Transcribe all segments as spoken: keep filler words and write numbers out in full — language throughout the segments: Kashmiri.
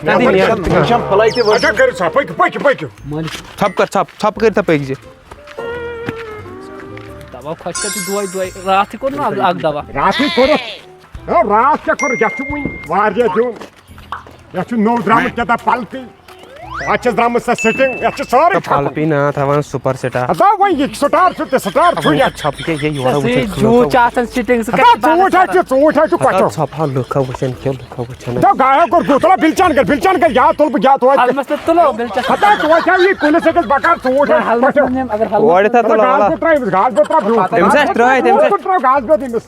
تَتی نیران۔ تِم چھِ یِم فٕلَے تہِ وٲتۍ۔ اچھا، کٔرِو ژھۄپ، پٔکِو، پٔکِو، پٔکِو۔ ژھۄپ کر، ژھۄپ، ژھۄپ کٔرِتھ پٔکۍ زِ۔ دوا خۄش کَتھ چھُ دۄہَے دۄہَے، راتھٕے کوٚر نہٕ اَکھ، اَکھ دوا۔ راتھٕے کوٚرُکھ۔ ہے، راتھ کیٛاہ کوٚرُکھ؟ یَتھ چھُ وُنہِ واریاہ دیُن۔ یَتھ چھُ نوٚو درٛامُت کیٛاہ تام پَلکٕے۔ اَتھ چھِ درٛامٕژ سۄ سِٹِنٛگ، یَتھ چھِ سورُے تہٕ ختم۔ پَلپی نا تھاوان سُپر سٹار۔ ہتا وۄنۍ یہِ سٹار چھُ تہٕ سٹار چھُ وۄنۍ یَتھ۔ ژھۄپہٕ کیٛاہ یہِ یورٕ سُہ وٕچھِتھ ژوٗنٛٹھ چھُ آسان سِٹِنٛگ، سُہ ہتا کَتہِ ژوٗنٛٹھ ہا چھُ، ژوٗنٛٹھ ہا چھُ ہتا کۄٹھیو۔ ژھۄپہٕ ہا لُکھ ہا وٕچھان کیٛاہ لُکھ ہا وٕچھان۔ ہتا گایا کوٚر گُتلا بِلچان کَر، بِلچان کَر، یا تُل بہٕ یا توتہِ۔ ہلمس تہٕ تُلو بِلچس۔ ہتا توتہِ ہا یہِ کُلِس أکِس بکار ژوٗنٛٹھ ہا ہلمس کۄٹھیو۔ منٛز نِم، اگر ہلمس اورٕ تھا تُلو گاسہٕ وَلا۔ بیوٚل ترٛٲیِو أمِس، گاسہٕ بیوٚل ترٛاو برٛونٛٹھ۔ أمِس آسہِ ترٛٲیِتھ، أمِس آسہِ۔ گاسہٕ بیوٚل ترٛاو، گاسہٕ بیوٚل أمِس۔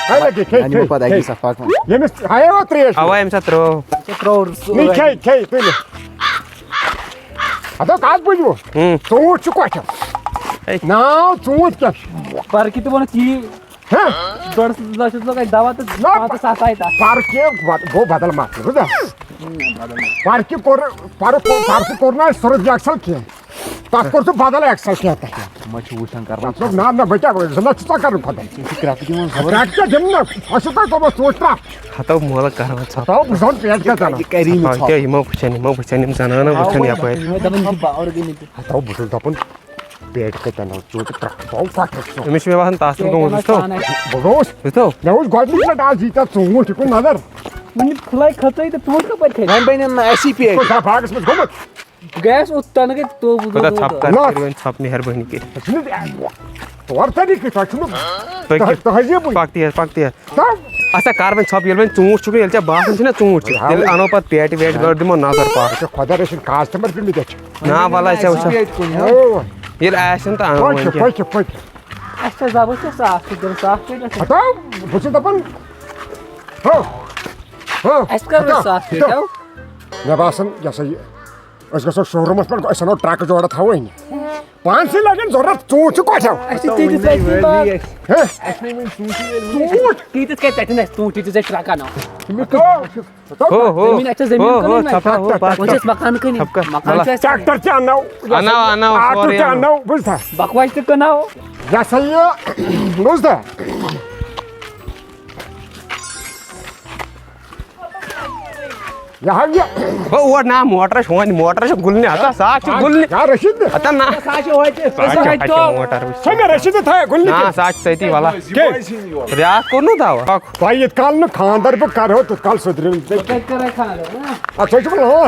ہے لَگہِ، کھے، یعنی کھے، مےٚ پَتہٕ کھے۔ اَکی صفا کُن۔ ییٚمِس ہایو ترٛیش۔ اَوا أمِس ہا ترٛٲو۔ ژےٚ ترٛوو سُہ نی أدۍ۔ کھے، کھے، تُلِو۔ ہتو کتھ بوٗزِو؟ ہُم۔ ژوٗنٛٹھ چھُ کۄٹھٮ۪ن۔ ہے۔ ناو ژوٗنٛٹھۍ کیٛاہ چھُ؟ پرکہِ تہِ ووٚنُتھ یی۔ ہہ؟ ڈۄڈس لچھس لوگ اَسہِ دوا تہٕ نہ، پانٛژھ سَتھ آیہِ تَتھ۔ پرکہِ گوٚو بدل مسلہٕ، بوٗزتھا؟ پرکہِ کوٚر، پرُک کوٚر، پرسہٕ کوٚر نہٕ اَسہِ سُرُف یکسل کینٛہہ۔ تَتھ کوٚر سُہ بدل یکسل کینٛہہ تَتھ۔ ما چھُ وٕچھان کران۔ مطلب، نہ، نہ، بہٕ کیٛاہ وَنہٕ؟ زٕ لَچھ ژٕ کَر رُکھ خۄداے؟ ژےٚ چھِ کرٛٮ۪کھ دِوان زورٕ۔ کرٛٮ۪کھ کیٛاہ دِمہٕ نہ؟ اَسہِ چھُ تۄہہِ دوٚپمُت ژوٗنٛٹھۍ ترٛٹھ۔ ہتو مولہٕ کران ژھۄپہٕ۔ ہتو بہٕ زن پیٹ کیٛاہ زنان۔ یہِ کری نہٕ ہتو ژھۄپہٕ۔ کیٛاہ یِمو وٕچھان، یِمو وٕچھان یِم زنانہٕ وٕچھان یپٲرۍ۔ یِمے دَپان یہِ چھِ باورٕ گٔمٕتۍ۔ ہتو بہٕ چھُس دَپان پیٹ کیٛاہ زنان، ژوٗنٛٹھۍ ترٛٹھ۔ بہٕ کَتھ چھُس۔ أمِس چھُ مےٚ باسان تَس تہِ گوٚمُت، وٕچھتو؟ پانے۔ بہٕ گوٚوُس۔ وٕچھتو؟ مےٚ وٕچھ گۄڈٕنِچ لٹہِ آز ییٖتیٛاہ ژوٗنٛٹھۍ، یہِ کُن نظر۔ وٕنہِ پھٕلے کھٔژٕے تہٕ ژوٗنٛٹھۍ کَپٲرۍ کھٔتۍ؟ وۄنۍ بَنن نہٕ اَسی پیٹہِ۔ کُس باغس منٛز گوٚمُت؟ بہٕ گٔیَس اوٚت تَنہٕ گٔے تو بہٕ کوٗتاہ گوٚو ژھۄپہٕ کَر، نہ۔ کٔرِو وۄنۍ ژھۄپہٕ مہربٲنی کٔرِتھ۔ ژٕ چھُنہٕ تورٕ طریٖقہٕ، تۄہہِ چھُنہٕ تُہۍ تہ-، کیٛاہ؟ تہذیٖبٕے۔ پَکھ تہِ حظ، پَکھ تہِ حظ۔ تَو۔ اچھا، کَر وۄنۍ ژھۄپہٕ، ییٚلہِ وۄنۍ ژوٗنٛٹھۍ چھُکھ، ییٚلہِ ژےٚ باسان چھُنہ ژوٗنٛٹھۍ چھِ، ہاو۔ تیٚلہِ اَنو پَتہٕ پیٹہِ ویٹہِ، گۄڈٕ دِمو نظر پَتھ۔ اچھا، خۄدا رٔچھِنۍ، کاسٹمر پیٚمٕتۍ اَتہِ چھِ۔ نا، وَلہٕ، اَسہِ وٕچھو۔ پیٹہِ کُنہِ، ہاو۔ اَوٕ۔ ییٚلہِ آسن تہٕ اَنو وۄنۍ پٔکِو، کیٛاہ۔ پٔکِو، پٔکِو۔ اَسہِ چھا زبردست صاف سُتھرٕ، صاف پیٹہِ آسہِ۔ ہَتاو، بہٕ چھُس دَپان، ہو، ہو، اَسہِ کَر ہَتاو، صاف پیٹہِ، ہَتاو۔ ہو؟ مےٚ باسان، یہِ ہسا یہِ أسۍ گژھو شوروٗمَس پٮ۪ٹھ، أسۍ اَنو ٹرٛکہٕ جوڑا تھاوو أنِتھ۔ پانسٕے لَگن ضوٚرَتھ، ژوٗنٛٹھۍ چھِ کۄٹھٮ۪و۔ اَسہِ چھِ تیٖتِس لَگہِ باغ۔ ہہ؟ اَسہِ چھِ وۄنۍ ژوٗنٛٹھۍ ییٚلہِ وٕنہِ۔ ژوٗنٛٹھۍ؟ تیٖتِس کَتہِ ژَٹن اَسہِ ژوٗنٛٹھۍ، تیٖتِس اَسہِ ٹرٛکہٕ اَنو۔ ہو، ہو، زٔمیٖن، اَسہِ چھِ زٔمیٖن ہو، ہو، کٕنٕنۍ وۄنۍ۔ ژھۄپہٕ ہا، ہو، پَتھ وۄنۍ چھِ اَسہِ مکان کٕنٕنۍ۔ ژھۄپہٕ کَر، مکان چھُ وَلہٕ۔ اَسہِ۔ ٹرٛیکٹر تہِ اَنو۔ اَنو، اَنو، اَٹُو سورُے تہِ اَنو۔ اَنو، بوٗزتھا؟ بَکواس تہِ کٕنو۔ یہِ ہسا یہِ، بوٗزتھا؟ یہِ ہا یہِ۔ ہو، اور نا، موٹر چھُ وۄنۍ، موٹر چھُ گُلنہِ، ہتا، سا چھُ گُلنہِ۔ یا رشیٖد نہٕ۔ ہتا نا۔ سا چھُ وۄنۍ تہِ۔ سا چھُ، سا چھُ موٹر وٕچھ۔ ہے، مےٚ رشیٖد تھایہِ گُلنہِ نا، کِنۍ۔ سا چھُ تٔتی وَلا۔ کیٛاہ؟ راتھ کوٚر نہٕ دوا؟ تۄہہِ ییٖتۍ کال نہٕ خانٛدر بہٕ کرہو، تیوٗت کال سُدرِ نہٕ۔ بہٕ کَتہِ کَرٕ خانٛدر، ہہ؟ اَتھ چھُ وَنان،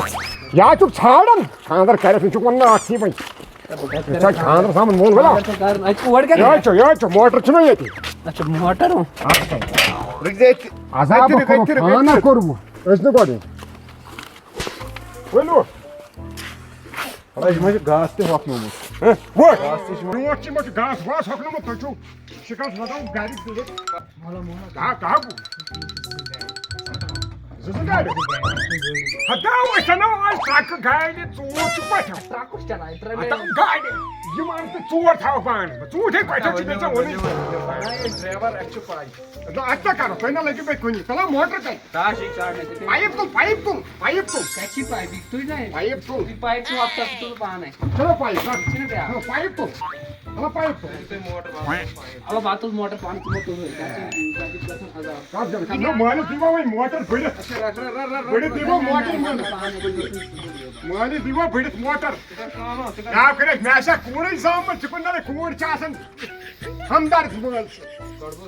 یا چھُکھ ژھانٛڈان، خانٛدر کَرٮ۪تھ، یہِ چھُکھ وَنان اَتھ یی وۄنۍ۔ ژٕ چھَکھ خانٛدرَس آمُت مول بَلا۔ خانٛدر چھُ کَرُن۔ اَتہِ چھُ اورٕ کیٛاہ یہِ حظ چھُ، موٹر چھُنہ ییٚتی۔ اچھا، موٹر۔ رُکہِ دے اَتہِ۔ عذاب أتھۍ رُکہِ، کوٚرُکھ، أتھۍ رُکہِ، پانہ أتھۍ رُکہِ۔ کوٚروٕ۔ أسۍ نہٕ گۄڈٕ۔ ؤلِو۔ اَدٕ یِمَن چھُ گاسہٕ تہِ ہۄکھنومُت۔ ہہ؟ وۄٹھ۔ گاسہٕ تہِ چھُ یِمَن۔ برونٛٹھ چھِ یِمَن چھُ گاسہٕ واسہٕ ہۄکھنومُت، تُہۍ چھِو شِکَس لَگاوُن گَرِکۍ تُلِتھ۔ کَہہ، کَہہ گوٚو؟ زٕ زٕ گاڑِ۔ ہتاو، أسۍ اَنو آز ٹرٛکہٕ گاڑِ، ژوٗنٛٹھۍ چھِ پَتھَو۔ ٹرٛکہٕ چھِ چَلان، یہِ ترٛٲے مےٚ۔ ہتاو گاڑِ، یِم اَن تہٕ ژور تھاوَکھ پانَس منٛز۔ ژوٗنٛٹھۍ کَتہِ چھِ، ژےٚ ووٚنُے۔ نہ، یہِ ڈرٛایوَر، اَسہِ چھِ پَے۔ نہ، اَتہِ کیٛاہ کَرو؟ تُہۍ نہ لٔگِو مےٚ کُنی۔ تَلہ موٹر کَتہِ؟ تاج چھِ چاڑنہِ تہِ۔ پایِپ تُل، پایِپ تُل، پایِپ تُل۔ کَتہِ چھِ پایِپ؟ یہِ تُلۍ نہ اَسہِ۔ پایِپ تُل۔ یہِ پایِپ چھِ ہۄپتَس تُل پانَے۔ چلو پایِپ، رَٹ۔ یہِ چھِنہٕ بیٛاکھ۔ ہاں، پایِپ تُل۔ چلو پایِپ تُل۔ تُہۍ موٹر والَس پایِپ۔ اَوا، بہٕ تُل موٹر پانہٕ، تِمو تُل۔ تَتہِ چھِ، تَتہِ چھِ گژھان عذاب۔ کَتھ جایہِ؟ نہ، مٲلِس دِمو وۄنۍ موٹر بٔرِتھ۔ اچھا، رَٹ، رَٹ، رَٹ، رَٹ، بٔرِتھ رَٹ، دِمو رَٹ، موٹر رَٹ، منٛز۔ پانَے بٔرِتھ۔ مٲلِس دِمو بٔرِتھ موٹر۔ ژٕ کَر کٲم اَکھ، ژٕ کَر۔ کیٛاہ کَرِ اَسہِ؟ مےٚ آسہِ ہا کوٗرٕے زامٕژ، ژٕ کُن نہ کوٗر چھِ آسان۔ ہمدرد وٲلۍ چھِ۔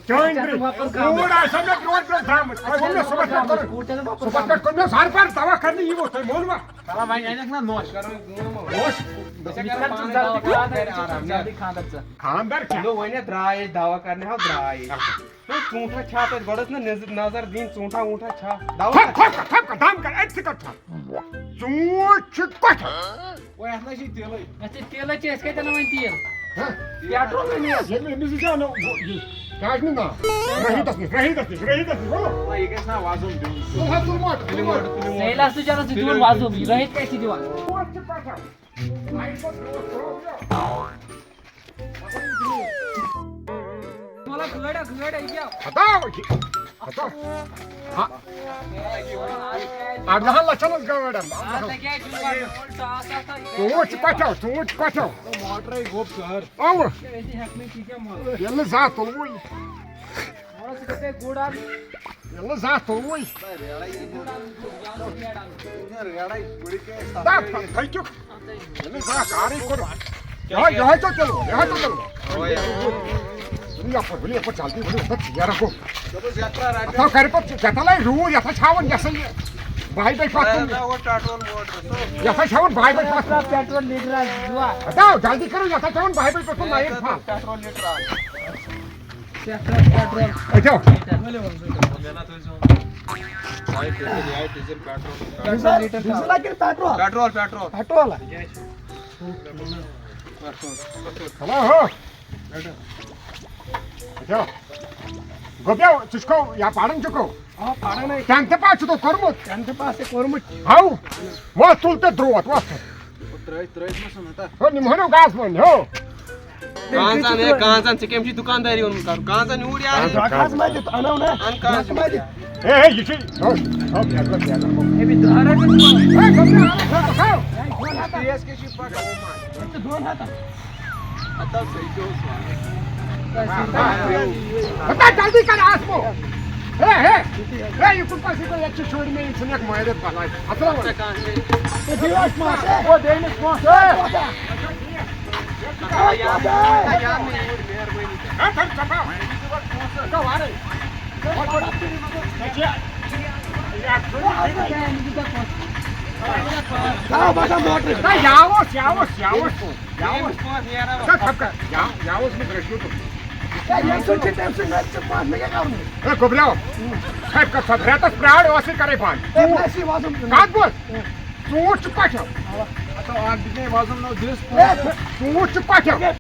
چٲنۍ برٛونٛہہ۔ کوٗر آسہِ ہا مےٚ برٛونٛہہ برٛونٛہہ درٛامٕژ۔ تۄہہِ ووٚن مےٚ صُبحس پٮ۪ٹھ کوٚرُن۔ کوٗر چھَنہٕ واپس صُبحس پٮ۪ٹھ کوٚر مےٚ ہر بار دوا کرنہِ، یہِ ووت تۄہہِ مونوا؟ چلو وۄنۍ أنِکھ نا نوٚش۔ نوٚش؟ أسۍ ہا کرو پانہٕ دوا، خانٛدر، خانٛدر ژٕ۔ خانٛدر کیٛاہ؟ نو وۄنۍ ہے درٛاے أسۍ دوا کرنہِ، ہاو درٛاے أسۍ۔ ہے، ژوٗنٛٹھا چھا تَتہِ؟ گۄڈٕ ٲس نہ نظ-، نظر دِنۍ، ژوٗنٛٹھا ووٗنٛٹھا چھا؟ دوا ژھۄپ، ژھۄپ کر، ژھۄپ کر، دم کر، أتھۍ کر ژھۄپ۔ ژوٗنٛٹھۍ چھِ کۄٹھٮ۪و۔ وۄنۍ اَتھ نہ چھِ تیٖلٕے۔ اَتھ چھِ تیٖلٕے چھِ، أسۍ کَتہِ اَنو وۄنۍ تیٖل؟ ہہ؟ پیٹرول أنِو حظ۔ ییٚلہِ أمِس نِش اَنو، یہِ کیٛازِ نہٕ ناو؟ رحیٖدَس نِش، رحیٖدَس نِش، رحیٖدَس نِش، گوٚو؟ نہ، یہِ گژھِ نہ وَزُن دیُن۔ تُل حظ، تُل موٹر، تُل موٹر۔ سہیلَس تہِ چھُ اَنان سُہ دیُن وَزُن، یہِ رحیٖد کیٛازِ چھِ دِوان؟ ژوٗنٛٹھۍ چھِ کۄٹھٮ۪و۔ مطلب، گٲڑۍ ہا، گٲڑۍ ہا، یہِ کیٛاہ؟ ہتاو، یہِ، ہتاو۔ ہا۔ اَردَہَن لَچھَن ہٕنٛز گٲڑۍ اَنہٕ بہٕ، اَردَہَن۔ ژوٗنٛٹھۍ چھِ کۄٹھٮ۪و، ژوٗنٛٹھۍ چھِ کۄٹھٮ۪و۔ موٹرٕے گوٚب سہر۔ اَوٕ۔ ییٚلہِ نہٕ زانٛہہ تُلوُے۔ ییٚلہِ نہٕ زانٛہہ توٚوُے۔ دا، تھٔکِو۔ ییٚلہِ نہٕ زانٛہہ کارٕے کوٚر۔ یِہوٚے، یِہوٚے چھو تِلہٕ وول، یِہوٚے چھو تِلہٕ وول۔ ؤلِو یَپٲرۍ، ؤلِو یَپٲرۍ، جلدی ؤلِو، یَپٲرۍ ژیر گوٚو۔ اَتھ ہا کَرِ پَتہٕ، کیٛاہ تام لَگہِ روٗد، یَتھ ہا چھِ ہاوان، یہِ ہسا یہِ، بَہہِ بَجہِ پَتھ کُن۔ یَتھ ہا چھِ ہاوان بَہہِ بَجہِ پَتھ کُن۔ پیٹرول لیٹر آز دِوا۔ ہَتاو، جلدی کٔرِو، یَتھ ہا چھِ ہاوان بَہہِ بَجہِ پَتھ کُن لایِٹ پھَل۔ پیٹرول لیٹر آز۔ Petrol, petrol. اچھا۔ Diesel, diesel, petrol. Petrol, litre petrol, petrol. Petrol. Hello, ہو۔ اچھا۔ گوٚبیو، ژٕ چھُکھو یا پران چھُکھو؟ آ، پران ہے۔ ٹینتھ پاس چھُکھو کوٚرمُت؟ ٹینتھ پاس ہے کوٚرمُت۔ ہاو۔ وۄتھ تُل تہٕ درٛوت، وۄتھ۔ ترٛٲوِتھ، ترٛٲوِتھ ما ژھٕنو تَتھ؟ ہو، نِمہٕ ہٲنو گاسہٕ وۄنۍ، ہو۔ کانٛژَن، ہے، کانٛژَن، ژےٚ کٔمۍ چھُے دُکاندٲری اوٚنمُت کَرُن؟ کانٛژَن یوٗرۍ یار۔ دۄکھٕ حظ ما دِتھ، اَنو نا۔ اَن کانٛژَن۔ دۄکھٕ ما دِتھ۔ ہے، ہے، یہِ چھُے، ہو، ہو، بیٚہہ، بیٚہہ، بیٚہہ۔ ہے، بیٚہہ، بیٚہہ، بیٚہہ۔ تیز کیٛاہ چھُے پَکان؟ یہِ چھُ دۄن ہَتَن۔ ہتا، جلدی کر آسمو۔ ہے، ہے۔ ہے، یہِ کُس پَزِ، یہِ کُس، ییٚتہِ چھِ شُرۍ مےٚ، یِم ژھٕنَکھ مٲرِتھ بَلاے۔ اَصٕل پٲٹھۍ۔ ہے، بیٚیہِ ٲس پونٛسہٕ۔ او، بیٚیہِ أمِس پونٛسہٕ۔ ہے۔ ہے، تھَو ژۄپاو۔ ژٕ وَرَے۔ ہے، یہِ اوس، یہِ اوس، یہِ اوس۔ ژٕ خۄد کر، یا، یا اوس مےٚ درٛوٚجمُت۔ ہے، ییٚمہِ سۭتۍ چھِ تٔمۍ سٕنٛدۍ نَرِ ژٕ پانہٕ مےٚ کیٛاہ کَرُن؟ ہے، گوٚبریو، ژٕ کَتہِ کَتھ ژٕ رٮ۪تَس پرٛار ٲسٕے کَرٕے بنٛد۔ ہے، مےٚ چھِ وَزُم دیُن۔ کَتھ بوز؟ ژوٗنٛٹھ چھُ کۄٹھیو۔ ہَتو اَکھ دِژ مےٚ وَزُم نو دِس۔ ہے، ژوٗنٛٹھ چھُ کۄٹھیو۔ ہے،